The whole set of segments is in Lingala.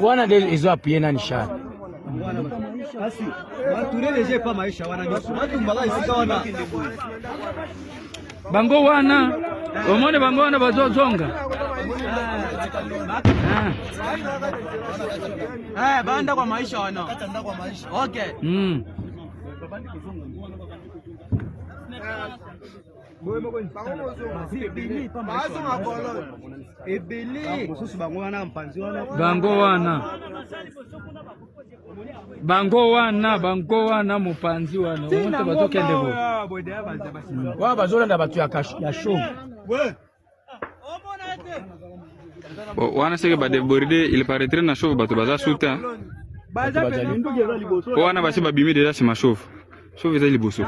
Wana nde ezo appuyer nani char. Kasi batureleje pa maisha wana nyonso batumbaka esika wana. Bango wana omoni bango wana bazozonga. Eh, banda kwa maisha wana. Okay. Bango wana bango wana bango wana mopanzi wana omonte bazokende bo Wana bazolanda bato ya ya show. Bon, wana seke badeborde il paraîtrait na chauve bato baza suta po wana basi babimi deja nsima chauve chauve eza liboso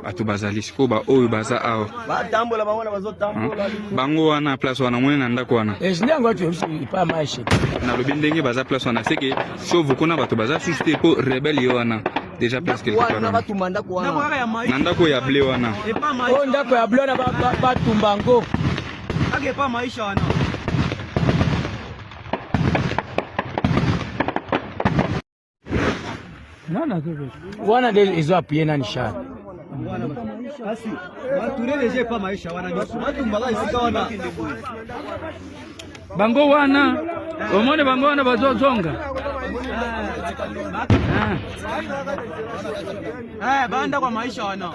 bato bazali sikoyo baoyo baza awa bango wana place wana omoni na ndako wana nalobi ndenge baza place wana seke chauve kuna bato baza susu te po rebelle ye wana déjà place quelque part wana na ndako ya ble wana oyo ndako ya ble wana batumba yango wana nde ezo appuyer nani char. Kasi batureleje pa maisha wana nyonso batumbaka esika wana. Bango wana omoni bango wana bazozonga. Eh, banda kwa maisha wana.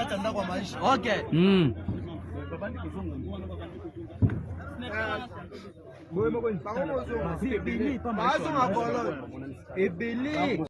Okay. Ebele.